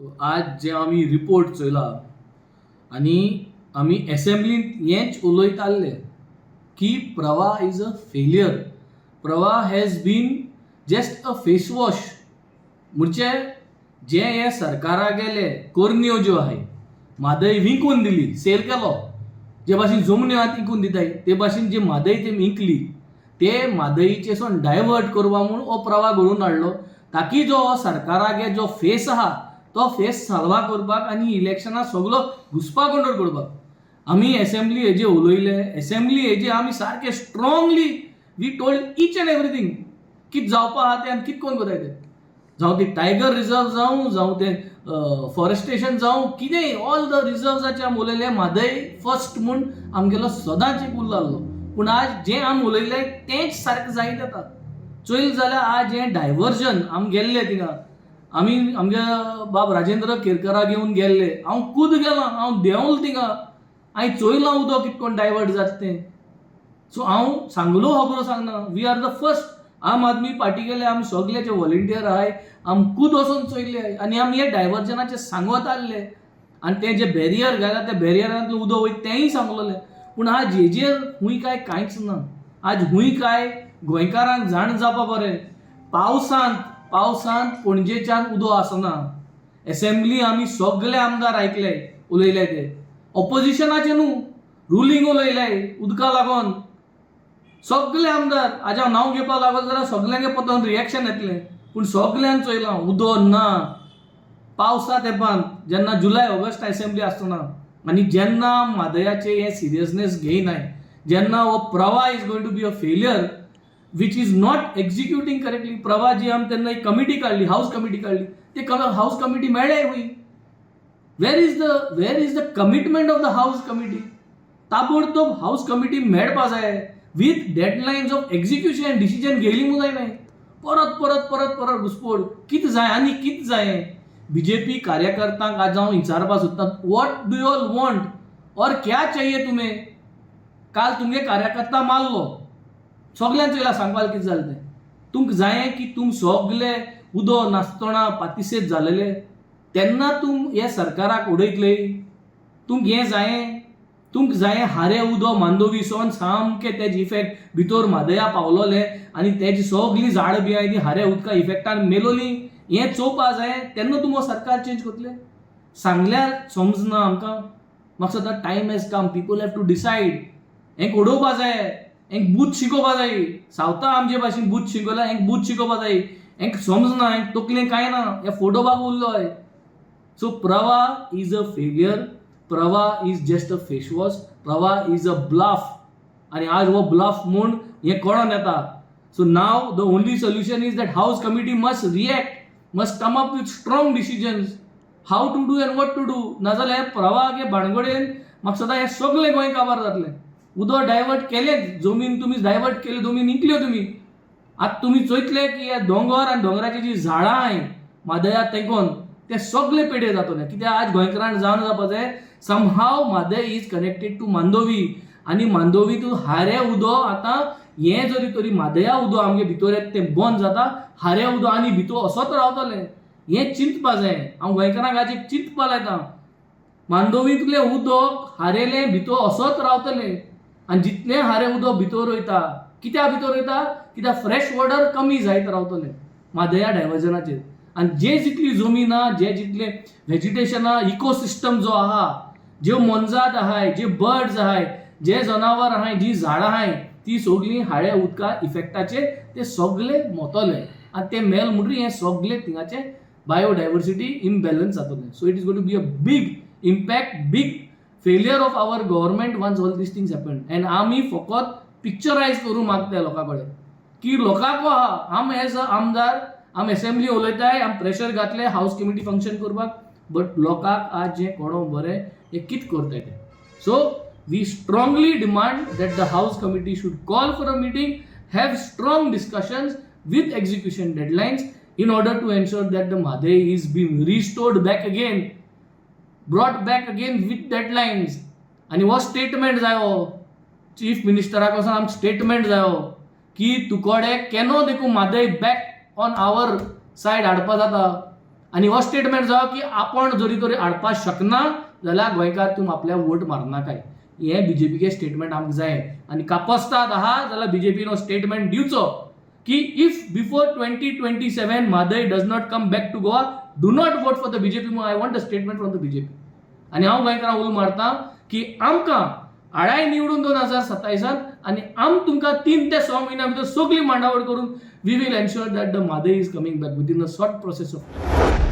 आज जे आमी रिपोर्ट चोयला आनी आमी एसेंब्लींत हेंच उलयत आहले की Pravah is a failure. Pravah has been just a face wash. म्हणजे जे हे सरकारा गेले करण्यो ज्यो आहाय, म्हादय विकून दिली, सेल केलो. जे भाशेन जमन्यो आहा विकून दिताय, ते भाशेन जे म्हादय ते विकली, ते म्हादयचे डायवर्ट करपा म्हूण हो प्रवाह घडोवन हाडलो, ताकी जो सरकारागे जो फेस आहा तो फेस साल्वा करपाक आनी इलेक्शनाक सगलो घुसपा गोंदळ करपाक. आमी एसेंब्ली हेजे उलयले. एसेंब्ली हेजे आमी सारके strongly we told each and everything, कित जावपा आहा तें आनी कित कोन्न कोताय तें. जावं ती टायगर रिजर्व जावं, जावं तें फॉरेस्टेशन जावं, कितेंय, ऑल the रिजर्व्साचे आमी उलयले. म्हादय फर्स्ट म्हूण आमगेलो सदांच एक उल्लो आहलो, पूण आज जें आमी उलयलें तेंच सारकें जायत येता. चोयल जाल्यार आज हें डायवर्जन, आमी गेल्ले थिंगा, आमी आमगे बाब राजेंद्र केरकरा घेवन गेल्ले. हांव खूद गेलां, हांव देंवलो थिंगा, हांवें चोयलां उदक कित कोन्न डायवर्ट जाता तें. सो हांव सांगलो खबरो सांगना. We are the first Aam Aadmi party गेले आमी सगळे जे व्हॉलंटियर आहाय, आमी खूद वचोन चोयले आनी आमी हे डायवर्जनाचे सांगत आहले आनी ते जे बॅरियर घाला, त्या बॅरियरांतलें उदक वयता तेंय सांगलोलें. पूण आज हेजेर खूंय काय कांयच ना. आज खूंय काय गोंयकारांक जाण जावपा बरें, पावसांत पावसांत पणजेच्यान उदक आसना. एसेंब्ली आमी सगळे आमदार आयकले, उलयले ते. ऑपोजिशनाचे न्हू, रुलींग उलयले उदका लागोन सगळे आमदार. आज हांव नांव घेवपाक लागलो जाल्यार सगल्यांगे पतोन रिएक्शन येतलें, पूण सगल्यांक चोयलां, उदक ना पावसा तेंपान, जेन्ना जुलय ऑगस्ट एसेंब्ली आसतना. आनी जेन्ना म्हादयाचे हे सिरियसनेस घेयनाय, जेन्ना हो Pravah is going to be a failure which is not executing correctly. प्रवाह जी आमी तेन्ना एक कमिटी काडली, हावस कमिटी काडली, ते हावस कमिटी मेळ्ळे खंय? Where is the commitment of the house committee? ताबडतोब हावस कमिटी मेळपा जाय with deadlines of execution. Decision घेयली म्हूण जायना. परत परत परत परत घुसपोड कितें जाय आनी कितें जाय? बीजेपी कार्यकर्त्यांक आज हांव विचारपाक सोदतां, what do you all want और क्या चाहिए तुम्हें? काल तुमगे कार्यकर्ता मारलो, सगल्यांक चोयला, सांगपाक कितें जालें तें. तुमकां जायें की तुम सगले उदो नासतना पातिसेत जालेले तेन्ना तुम हे सरकाराक उडयतले? तुमकां हें जायें? तुमकां जायें हारे उदो मांडोवीसोन सामकें तेजे इफेक्ट भितर म्हादया पावलोले आनी तेजी सगलीं झाडां बी आहाय ती हारे उदका इफेक्टान मेलोली, हें चोवपा जाय, तेन्ना तुम हो सरकार चेंज करतले? सांगल्यार समजना आमकां. म्हाका दिसता time has come, people have to decide. हेंक उडोवपा जाय, हेंक बूद शिकोवपा जाय. सावथा आमचे भाशेन बूद शिकयला, हेंक बूद शिकोवपा जाय. हेंक समजना, हेंक तकलेन कांय ना, हे फोटो बाग उरलो. So Pravah is a failure. Pravah is just a face wash. Pravah is a bluff. आनी आज हो ब्लफ म्हूण हें कळोन येता. So now the only solution is that house committee must react, must come up with strong decisions, how to do and what to do. नाजाल्यार प्रवाह भानगडेन म्हाका सदां हें सगळें गोंय काबार जातलें. उदक डायवर्ट केलें, जमीन तुमी डायवर्ट केली, जमीन विकल्यो तुमी. आतां तुमी चोयतले की हे दोंगर आनी दोंगराची जी झाडां आहाय म्हादया तेंकोन, ते सगळे पेडे जातले. कित्याक आज गोंयकारांक जाण जावपा जाय, somehow Mhadei is connected to Mandovi आनी मांडोवी तूं हारे उदक आतां हें जरी तरी म्हादया उदक आमगे भितर येता तें बंद जाता, हारे उदक आनी भितर असोच रावतलें, हें चिंतपा जाय. हांव गोंयकारांक आज एक चिंतपा लायता, मांडोवींतलें उदक हारेलें भितर असोच रावतलें आनी जितलें हारे उदक भितर वयता, कित्याक भितर वयता? कित्याक फ्रेश वॉटर कमी जायत रावतलें म्हादया डायवर्जनाचेर. आनी जे जितली जमीन आहा, जे जितलें व्हेजिटेशन आहा, इकोसिस्टम जो आहा, ज्यो मोनजात आहाय, जे बर्ड्स आहाय, जे जनावर आहाय, जी झाडां आहाय, ती सगळीं हाळे उदका इफेक्टाचेर ते सगळे मोतले आनी ते मेल म्हणटकीर हें सगळें थिंगाचें बायोडायवर्सिटी इम्बॅलन्स जातलें. So it is going to be a big impact, big failure of our government once all these things happen. And आमी फकत पिक्चरायज करूं मागता लोकां कडेन की लोकांक आहा. आम एज अ आमदार आम एसेंब्ली उलयताय, आम प्रेशर घातले हावस कमिटी फंक्शन करपाक, बट लोकांक आज जें कोणो बरें हें कितें करताय तें. So we strongly demand that the house committee should call for a meeting, have strong discussions with execution deadlines in order to ensure that the Mhadei is being restored back again, brought back again with deadlines. आनी हो statement जायो, chief मिनिस्टराक वचोन आमकां statement जायो की तुकोडे केनो देखून Mhadei back on our side हाडपा जाता. आनी हो स्टेटमेंट जावो की आपण जरी तरी हाडपाक शकना जाल्यार गोंयकार तूं आपल्या वोट मारनाकाय. हें बीजेपीचें स्टेटमेंट आमकां जाय आनी कापस्ताद आहा जाल्यार बीजेपीन हो स्टेटमेंट दिवचो की if before 2027 Mhadei does not come back to Goa, do not vote for the BJP. I want a statement from the BJP. आनी हांव गोंयकारांक उलो मारता की आमकां हाडाय निवडून 2027त आनी आम तुमकां 3 ते 6 म्हयन्या भितर सगळी मांडावळ करून we will ensure that the Mhadei is coming back within a short process of time.